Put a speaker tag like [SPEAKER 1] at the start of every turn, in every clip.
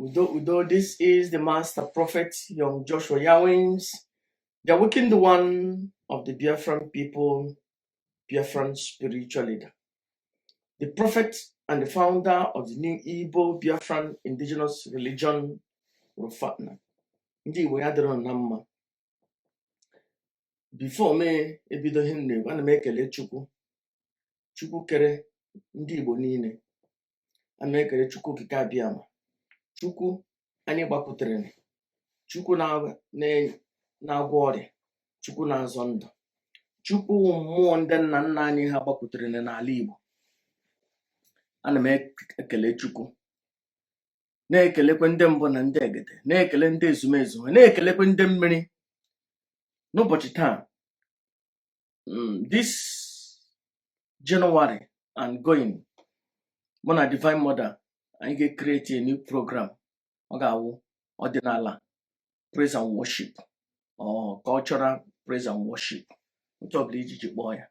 [SPEAKER 1] Udo, Udo, this is the Master Prophet, Young Joshua Yawins, the awakened one of the Biafran people, Biafran spiritual leader, the prophet and the founder of the new Igbo Biafran indigenous religion, Rufatna. Ndị Igbo, ya dịrị na mma. Before me ebido ihe m na-ekwu, ana m ekele Chukwu, Chukwu kere ndị Igbo niile. Ana m ekele Chukwu Okike Abịama, Chukwu anyị gbapụtere, Chukwu na-agwọ ọrịa, Chukwu na-azọ ndụ, Chukwu wụ mmụọ ndị nna nna anyị ha gbapụtere n'ala Igbo. Ana m ekele Chukwu, na-ekelekwe ndị mbụ na ndị egede, na-ekele ndị ezumezu ha, na-ekelekwe ndị mmiri n'ụbọchị taa. This January and going, mụ na Divine Mother anyị ga-create a new program. Ọ ga-awụ ọdịnala praise and worship or cultural praise and worship, otu ọbụla ijiji kpọọ ya,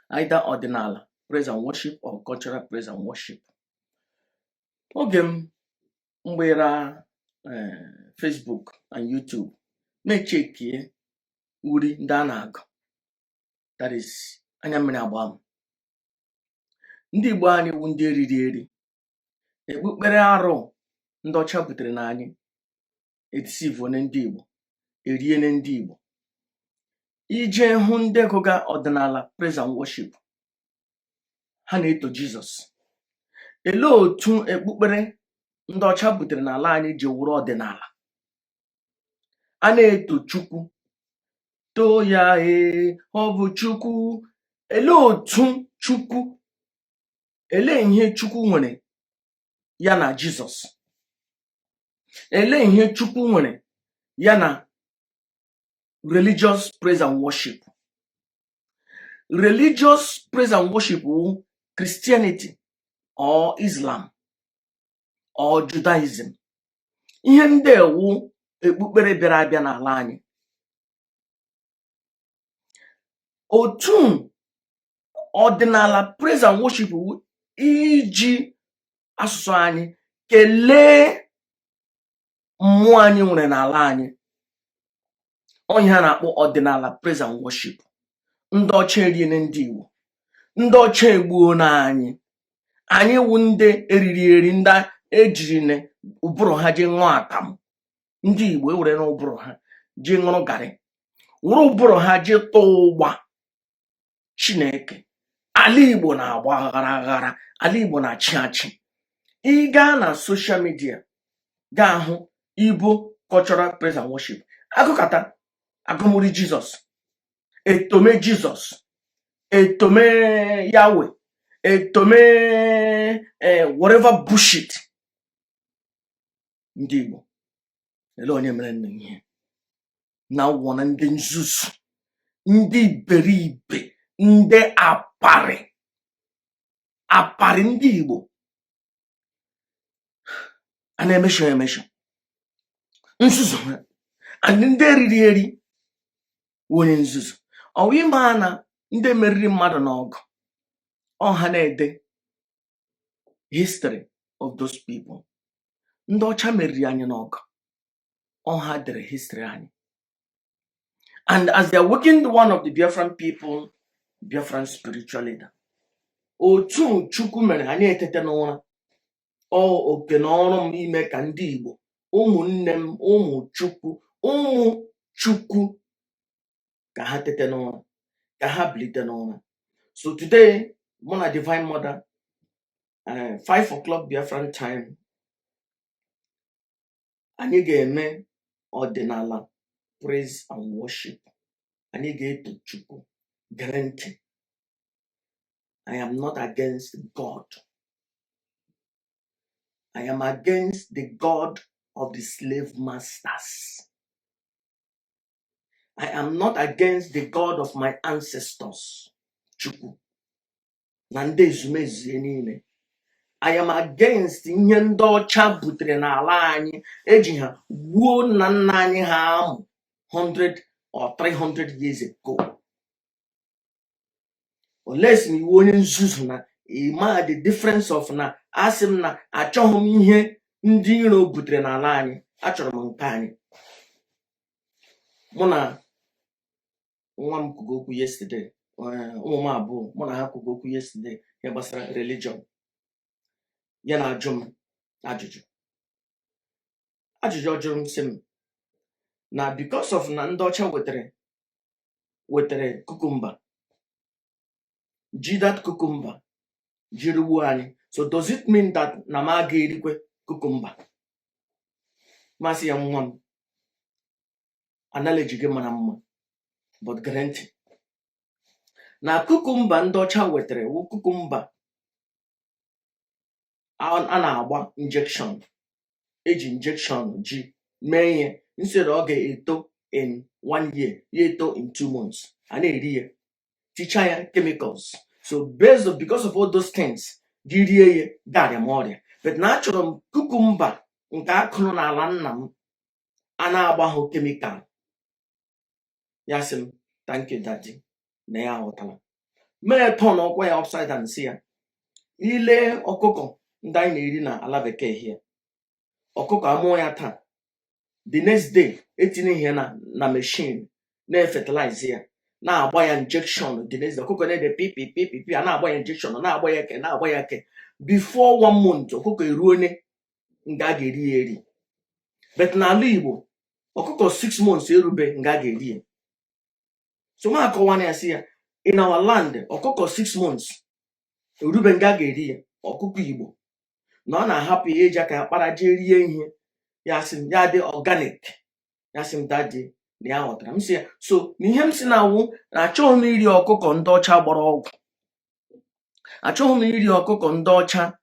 [SPEAKER 1] either ọdịnala praise and worship or cultural praise and worship. Oge m mgbere Facebook and YouTube na-echekie uri ndị a na-agụ, that is, anya mmiri agba m. Ndị Igbo anyị wụ ndị eriri eri. Ekpukpere arụ ndị ọcha butere na anyị edeceive ndị Igbo, eriene ndị Igbo. Ije hụ ndị gụga ọdịnala praise and worship, ha na-eto Jizọs. Elee otu ekpukpere ndị ọcha butere n'ala anyị ji wụrụ ọdịnala a na-eto Chukwu, too ya, ee, ọ bụ Chukwu? Elee otu Chukwu, elee ihe Chukwu nwere ya na Jizọs? Elee ihe Chukwu nwere ya na religious praise and worship? Religious praise and worship wụ Christianity or Islam or Judaism. Ihe ndị a wụ ekpukpere bịara abịa n'ala anyị. Otu ọdịnala praise and worship wụ iji asụsụ anyị kelee mmụọ anyị nwere n'ala anyị. Ọ ihe a na-akpọ ọdịnala praise and worship. Ndị ọcha eriene ndị Igbo, ndị ọcha egbuo na anyị. Anyị wụ ndị eriri eri, ndị ejiri ụbụrụ ha ji ṅụọ akamụ. Ndị Igbo ewere na ụbụrụ ha ji ṅụrụ garị, were ụbụrụ ha ji tụọ ụgba. Chineke, ala Igbo na-agba aghara aghara, ala Igbo na-achị achị. Ị gaa na social media, gaa hụ Igbo cultural praise and worship, agụkata agụmuri Jizọs, etome Jizọs, etome Yahweh, etome whatever bullshit. Ndị Igbo, ele onye mere nne ihe na wụna ndị nzuzu, ndị iberibe, ndị aparị aparị. Ndị Igbo a na-emesho emesho nzuzu ha and ndị eriri eri wụ onye nzuzu. Ọwụ ime na ndị meriri mmadụ n'ọgụ, ọ ha na-ede history of those people. Ndị ọcha meriri anyị n'ọgụ, ọ ha dere history anyị. And as the awakened one of the Biafran people, Biafran spiritual leader, otu Chukwu mere anyị etete n'ụra, ọ oke na ọrụ m ime ka ndị Igbo, ụmụnne m, ụmụ Chukwu, ụmụ Chukwu, ka ha tete n'ụra, ka ha bilite n'ụra. So today, mụ na Divine Mother, 5 o'clock Biafran time, anyị ga-eme ọdịnala praise and worship. Anyị ga-eto Chukwu. Gere ntị, I am not against God. I am against the God of the slave masters. I am not against the God of my ancestors, Chukwu na ndị ezumezu ya niile. I am against ihe ndị ọcha butere n'ala anyị eji ha gbuo nna nna anyị ha amụ 100 or 300 years ago. Unless na iwu onye nzuzu na ịma the difference of na asị m na achọghị m ihe. Ndị iro butere n'ala anyị, achọrọ m nke anyị. Mụ na nwa m kwugo okwu yesterday, ụmụ m abụọ, mụ na ha kwugo okwu yesterday ihe gbasara religion. Ya na-ajụ m ajụjụ. Ajụjụ ọ jụrụ m, sị m na because of na ndị ọcha wetara cucumber, ji, that cucumber jiri gbuo anyị, so does it mean that na m aga erikwe cucumber? Masị ya, nwa m, analogy gị mara mma, but gere ntị na cucumber ndị ọcha wetara wụ cucumber a na-agba injection, eji injection ji mee ihe. Instead ọ ga-eto in one year, ya eto in 2 months. A na-eri ya, tichaa ya chemicals. So based on, because of all those things, gị rie ya, garịa m ọrịa. But na achọrọ m cucumber nke akụrụ n'ala nna m a na-agbahụ chemical. Ya sị m, "Thank you, Daddy," na ya aghọtala. Mee turn ọkwa ya upside down, si ya ile ọkụkọ ndị anyị na-eri na ala bekee here, ọkụkọ amụọ ya taa, the next day etinye ihe na machine na-efertilize ya, na-agba ya injection. The next day ọkụkọ na-ede pipi pipi pi, a na-agba ya injection, na-agba ya eke, na-agba ya eke. Before one month ọkụkọ eruone nga a ga-eri ya eri. But n'ala Igbo, ọkụkọ 6 months erube nga a ga-eri ya. So ma akọwana ya, sị ya, in our land, ọkụkọ 6 months erube nga a ga-eri ya, ọkụkọ Igbo, na ọ na-ahapụ ya eji aka ya kpara jee rie ihe. Ya sị m ya dị organic. Ya sị m, "Daddy," na ya ghọtara. M sị ya, so na ihe m si na-awụ na achọghị m iri ọkụkọ ndị ọcha gbara ọgwụ, achọghị m iri ọkụkọ ndị ọcha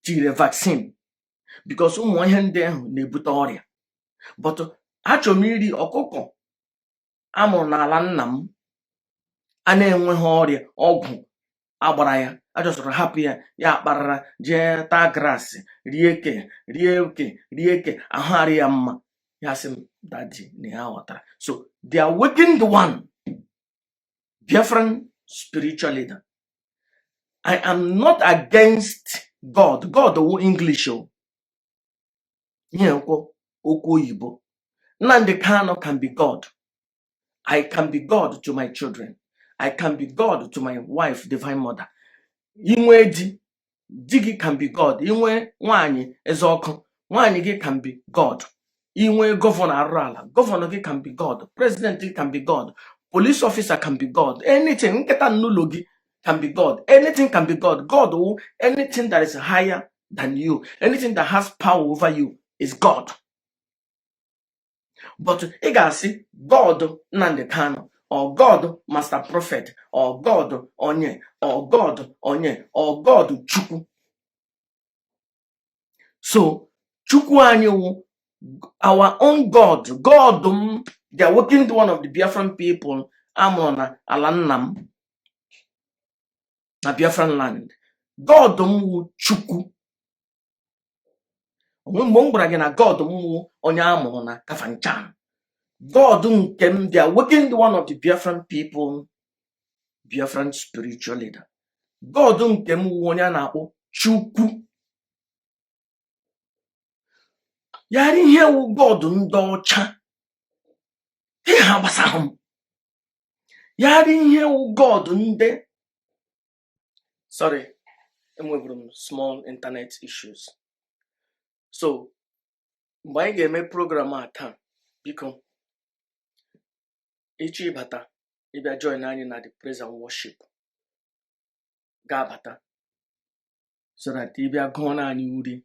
[SPEAKER 1] tiri vaccine, because ụmụ ihe ndị ahụ na-ebute ọrịa. But achọrọ m iri ọkụkọ amụrụ n'ala nna m a na-enweghị ọrịa, ọgwụ agbara ya, achọsọrọ hapụ ya, ya akparara jee taa grass, rie ke, rie oke, rie ke, ahụ arị ya mma. Ya sị m, "Daddy," na ya ghọtara. So the awakened one, Biafran spiritual leader, I am not against God. God wụ English o, ihe nkwo okwu oyibo. Nnamdi Kanu can be God. I can be God to my children. I can be God to my wife, Divine Mother. Inwe di, di gị can be God. Inwe nwanyị eze ọkụ, nwanyị gị can be God. Inwe governor arụrụ ala, governor gị can be God. President gị can be God. Police officer can be God. Anything, nkịta n'ụlọ gị can be God. Anything can be God. God wụ anything that is higher than you. Anything that has power over you is God. But ị ga-asị God Nnamdi Kanu or God Master Prophet or God onye or God onye or God Chukwu. So Chukwu anyị wụ our own God. God m, the awakened one of the Biafran people, amụrụ na ala nna m na Biafran land. God m wụ Chukwu. Onwe mgbe m gwara gị na God m wụ onye amụrụ na Kafanchan. God nke m, the awakened one of the Biafran people, Biafran spiritual leader, God nke m wụ onye a na-akpọ Chukwu. Yara ihe wụ God ndị ọcha, ihe ha gbasahụ m. Yara ihe wụ God ndị, sorry, enweburu m small internet issues. So mgbe anyị ga-eme program a taa, biko, ịchọ ịbata ịbịa join anyị na the praise and worship, ga-abata so that ịbịa gụọ na anyị uri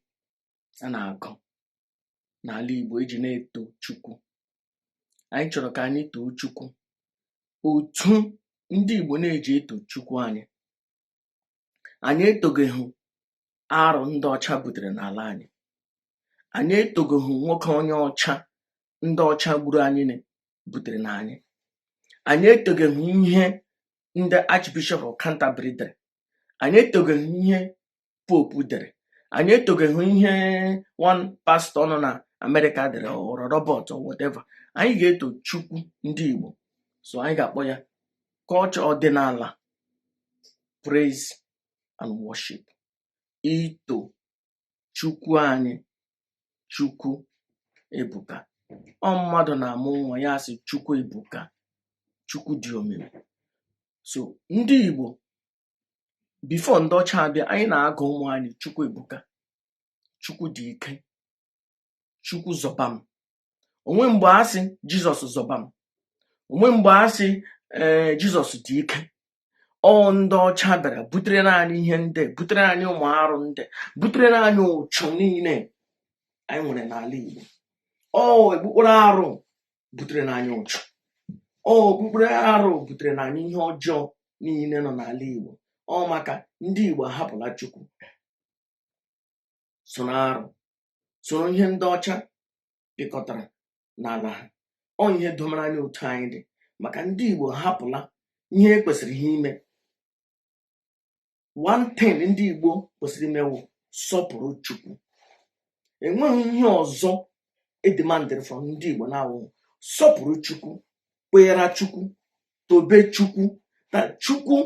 [SPEAKER 1] a na-agụ n'ala Igbo iji na-eto Chukwu. Anyị chọrọ ka anyị too Chukwu otu ndị Igbo na-eji eto Chukwu. Anyị etogeghị arụ ndị ọcha butere n'ala anyị. Anyị etogoghị nwoke onye ọcha ndị ọcha gburu anyị butere na anyị. Anyị etogeghị ihe ndị Archbishop of Canterbury dere. Anyị etogeghị ihe Pope dere. Anyị etogeghị ihe one pastor nọ na America dere, ọrọ Robert or whatever. Anyị ga-eto Chukwu ndị Igbo. So anyị ga-akpọ ya culture, ọdịnala, praise and worship, ito. Chukwu anyị, Chukwu ebuka. Ọ mmadụ na-amụ nwa ya sị Chukwu ebuka, Chukwu dị omimi. So ndị Igbo, before ndị ọcha abịa, anyị na-agụ ụmụ anyị Chukwu ebuka, Chukwu dị ike, Chukwu zọba m. Onwe mgbe a sị Jizọs zọba m, onwe mgbe a sị ee Jizọs dị ike. Ọ ndị ọcha bịara butere anyị ihe ndị butere anyị, ụmụ arụ ndị butere anyị, ụchụ niile anyị nwere n'ala Igbo. Ọ okpukpere arụ butere anyị ụchụ, ọ okpukpere arụ butere anyị ihe ọjọọ niile nọ n'ala Igbo. Ọ maka ndị Igbo ahapụla Chukwu, soro arụ, soro ihe ndị ọcha pịkọtara n'ala ha. Ọ ihe domara anyị otu anyị dị, maka ndị Igbo hapụla ihe e kwesịrị ha ime. One thing ndị Igbo kwesịrị imewu, sọpụrụ Chukwu. Enweghị ihe ọzọ edemandịrị from ndị Igbo na-awụ sọpụrụ Chukwu, kwenyere Chukwu, tobe Chukwu, na Chukwu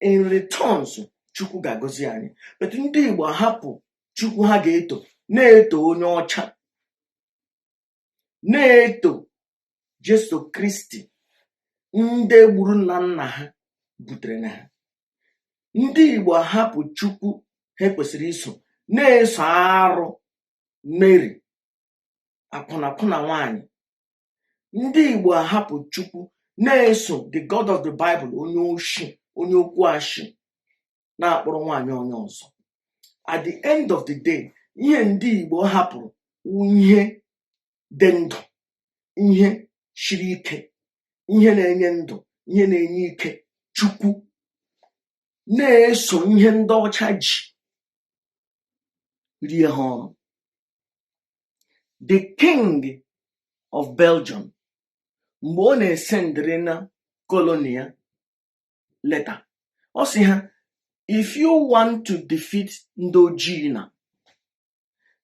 [SPEAKER 1] in returns, Chukwu ga-agọzi anyị. But ndị Igbo hapụ Chukwu ha ga-eto, na-eto onye ọcha, na-eto Jesu Kristi ndị gburu nna nna ha butere na ha. Ndị Igbo hapụ Chukwu ha kwesịrị iso, na-eso arụ, Mary akwụnakwụna nwanyị. Ndị Igbo ahapụ Chukwu, na-eso the God of the Bible, onye oshi, onye okwu ashị, na-akpọrọ nwaanyị onye ọzọ. At the end of the day, ihe ndị Igbo hapụrụ wụ ihe dị ndụ, ihe siri ike, ihe na-enye ndụ, ihe na-enye ike, Chukwu, na-eso ihe ndị ọcha ji rie ha ọrụ. The king of Belgium, mgbe ọ na-esendịrị na colony ya letter, ọ sị ha, "If you want to defeat ndị ojii, na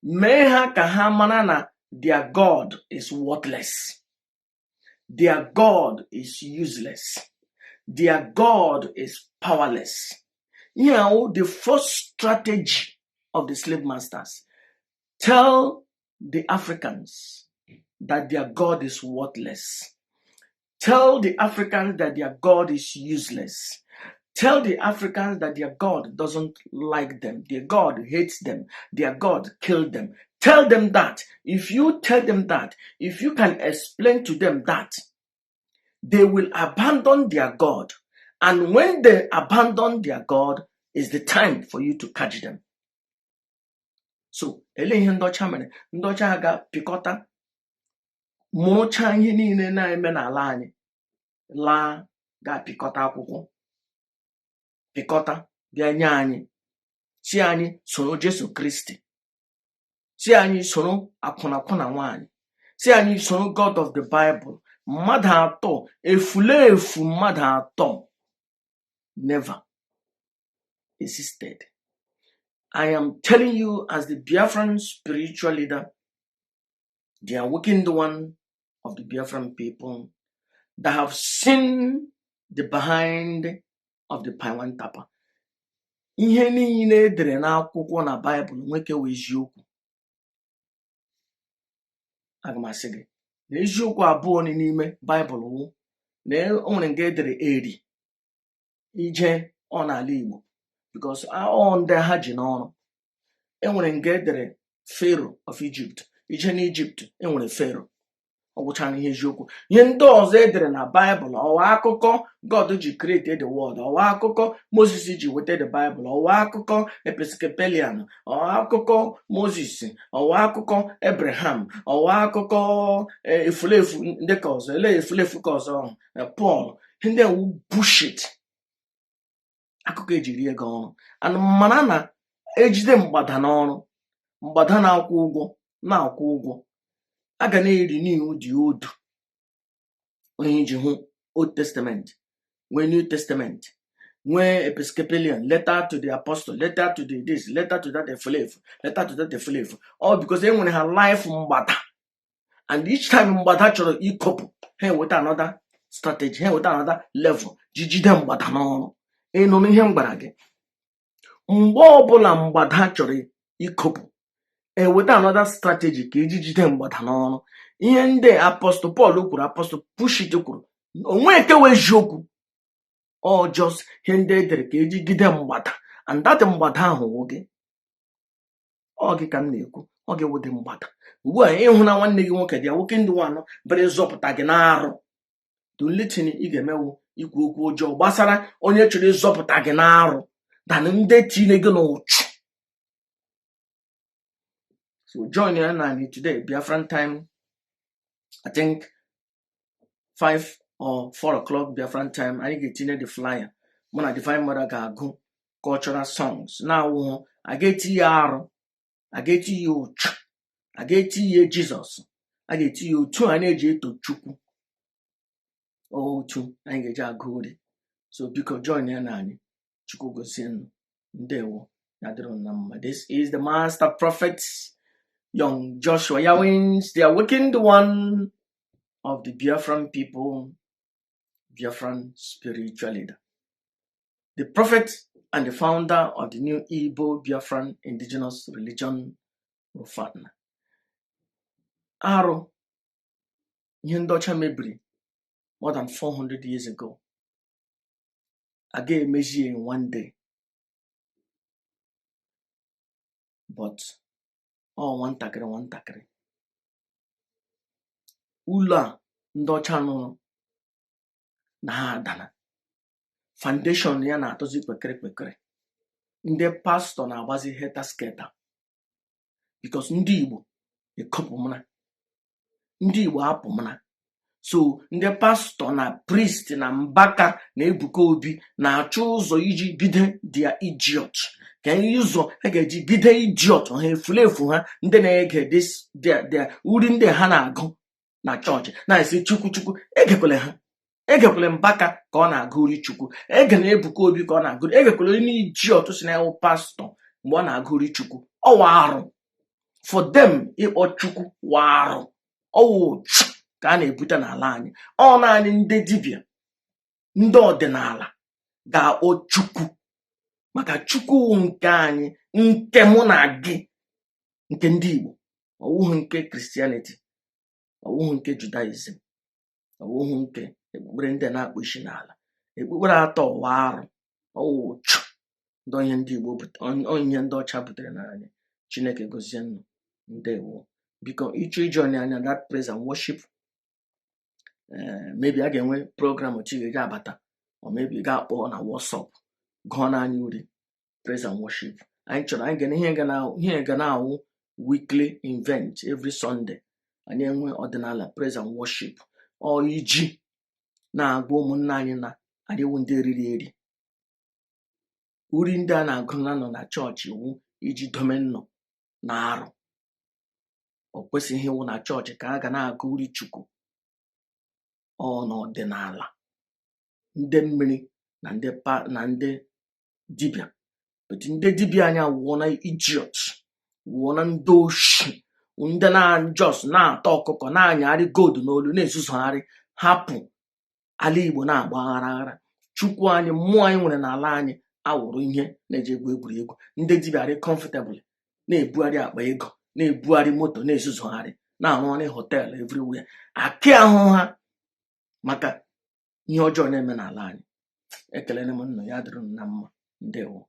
[SPEAKER 1] mee ha ka ha mara na their God is worthless, their God is useless, their God is powerless." Ihe ahụ, the first strategy of the slave masters: tell the Africans that their God is worthless, tell the Africans that their God is useless, tell the Africans that their God doesn't like them, their God hates them, their God killed them. Tell them that. If you tell them that, if you can explain to them that, they will abandon their God. And when they abandon their God, is the time for you to catch them. So, ele ihe ndị ọcha mere? Ndị ọcha ha ga-pịkọta, mụrụcha ihe niile na-eme n'ala anyị, laa, ga-apịkọta akwụkwọ, pịkọta bịa nye anyị, si anyị soro Jesu Kristi, si anyị soro akwụnakwụna nwanyị, si anyị soro God of the Bible. Mmadụ atọ efulefu, mmadụ atọ never existed. I am telling you, as the Biafran spiritual leader, the awakened one of the Biafran people that have seen the behind of the Paiwan Tapa. Ihe niile edere n'akwụkwọ na Baịbụl nwoke wụ eziokwu. Aga m asị gị na eziokwu abụọ dị n'ime Baịbụl wụ na o nwere nke edere eri ije ọ n'ala Igbo, because ọ ndị ha ji n'ọrụ. Enwere nke edere Pharaoh of Egypt, ije n'Egypt enwere Pharaoh. Ọ gwụchara ihe eziokwu. Ihe ndị ọzọ edere na Baịbụl, ọwa akụkọ God ji create the world, ọwa akụkọ Moses ji weta the Bible, ọwa akụkọ Episcopalian, ọwa akụkọ Moses, ọwa akụkọ Abraham, ọwa akụkọ efulefu ndị ka ọzọ, ele efulefu ka ọzọ, Paul, ihe ndị a wụ bullshit, akụkọ eji rie ego ọrụ. And mana na ejide mgbada n'ọrụ, mgbada na-akwụ ụgwọ, na-akwụ ụgwọ, a ga na-eri n'ihu dị odu. Onye iji hụ Old Testament, nwee New Testament, nwee Episcopalian, letter to the apostle, letter to the this, letter to that efulefu, letter to that efulefu, all because e nwere ha life mgbada. And each time mgbada chọrọ ikopụ ha, eweta another strategy, ha eweta another level ji jide mgbada n'ọrụ. Ị nụrụ ihe m gwara gị? Mgbe ọbụla mgbada chọrọ ikopụ Eweta another strategy ka eji jide mgbada n'ọrụ. Ihe ndị Apostle Paul kwuru, Apostle Pushit kwuru, onwe ekewa eziokwu. Ọ just ihe ndị edere ka eji gide mgbada, and that mgbada ahụ wụ gị. Ọ gị ka m na-ekwu, ọ gị wụdị mgbada ugbu a. Ịhụ na nwanne gị nwoke dị ya, nwoke ndị nwanụ bịara ịzọpụta gị n'arụ, the only thing ị ga-emewu ikwu okwu ọjọọ gbasara onye chọrọ ịzọpụta gị n'arụ than ndị tinye gị n'ụchụ. So join ya na anyị today, Biafran time, I think 5 or 4 o'clock Biafran time. Anyị ga-etinye the flyer. Mụ na Divine Mother ga-agụ cultural songs na-awụhụ a ga-eti ya arụ, a ga-eti ya ụchụ, a ga-eti ya Jizọs, a ga-eti ya otu a na-eji eto Chukwu, otu anyị ga-eji agụ uri. So biko join ya na anyị. Chukwu gozie unu. Ndewo, ya dịrị unu na mma. This is the Master Prophet, Young Joshua Yawins, the awakened one of the Biafran people, Biafran spiritual leader, the prophet and the founder of the new Igbo Biafran indigenous religion, Rufatna. Arụ ihe ndị ọcha mebiri more than 400 years ago, a ga-emezi ya in one day, but ọ nwatakịrị nwatakịrị. Ụlọ a ndị ọcha rụrụ na ha adana, foundation ya na-atụzi kpekere kpekere. Ndị pastọ na-agbazi helter skelter because ndị Igbo ekopụmana, ndị Igbo apụmana. So ndị pastọ na priest na Mbaka na Ebuka Obi na-achọ ụzọ iji gide their idiot, ka ụzọ ha ga-eji gide idiot ha, efulefu ha, ndị na-ege this their uri ndị ha na-agụ na chọọchị na-esi Chukwu, Chukwu. Egekwele ha, egekwele Mbaka ka ọ na-agụ uri Chukwu, egene Ebuka Obi ka ọ na-agụ, egekwele onye idiot si na ewu pastọ mgbe ọ na-agụ uri Chukwu. Ọwa arụ for them ịkpọ Chukwu, wa arụ. Ọwụ ụchụ ka a na-ebute n'ala anyị. Ọ naanị ndị dibịa, ndị ọdịnala ga-akpọ Chukwu, maka Chukwu wụ nke anyị, nke mụ na gị, nke ndị Igbo. Ọwụghị nke Christianity, ọwụghị nke Judaism, ọwụghị nke okpukpere ndị na-akpụ isi n'ala. Okpukpere atọ ụwa arụ, ọwụ ụchụ ndị onye ndị Igbo onye ndị ọcha butere n'anya. Chineke gozie nnụ. Ndewo. Biko, ịchọ ijoin anya that praise and worship, maybe a ga-enwe program otu ị ga-eji abata, or maybe ị ga-akpọ na WhatsApp gụọ n'anya uri praise and worship. Anyị chọrọ anyị ga ihe ga na-awụ weekly event. Every Sunday anyị enwe ọdịnala praise and worship, ọ iji na-agwa ụmụnne anyị na anyị wụ ndị eriri eri. Uri ndị a na-agụ na nọ na chọọchị wụ iji dome nnọ na arụ. O kwesịghị ịwụ na chọọchị ka a ga na-agụ uri Chukwu. Ọ n'ọdịnala ndị mmiri na ndị pa na ndị dibịa. But ndị dibịa anyị awụọ na idiot, wụọ na ndị oshi, ndị na just na-ata ọkụkọ, na-anyagharị gold n'olu, na-ezuzugharị, hapụ ala Igbo na-agba aghara aghara. Chukwu anyị, mmụọ anyị nwere n'ala anyị awụrụ ihe na-eji egwu egwuregwu. Ndị dibịa dị comfortable na-ebugharị akpa ego, na-ebugharị moto, na-ezuzugharị, na-arụ ọrụ hotel everywhere. Akị ahụ ha maka ihe ọjọọ na-eme n'ala anyị. Ekelere m nna ya, dịrị unu na mma. Ndewo.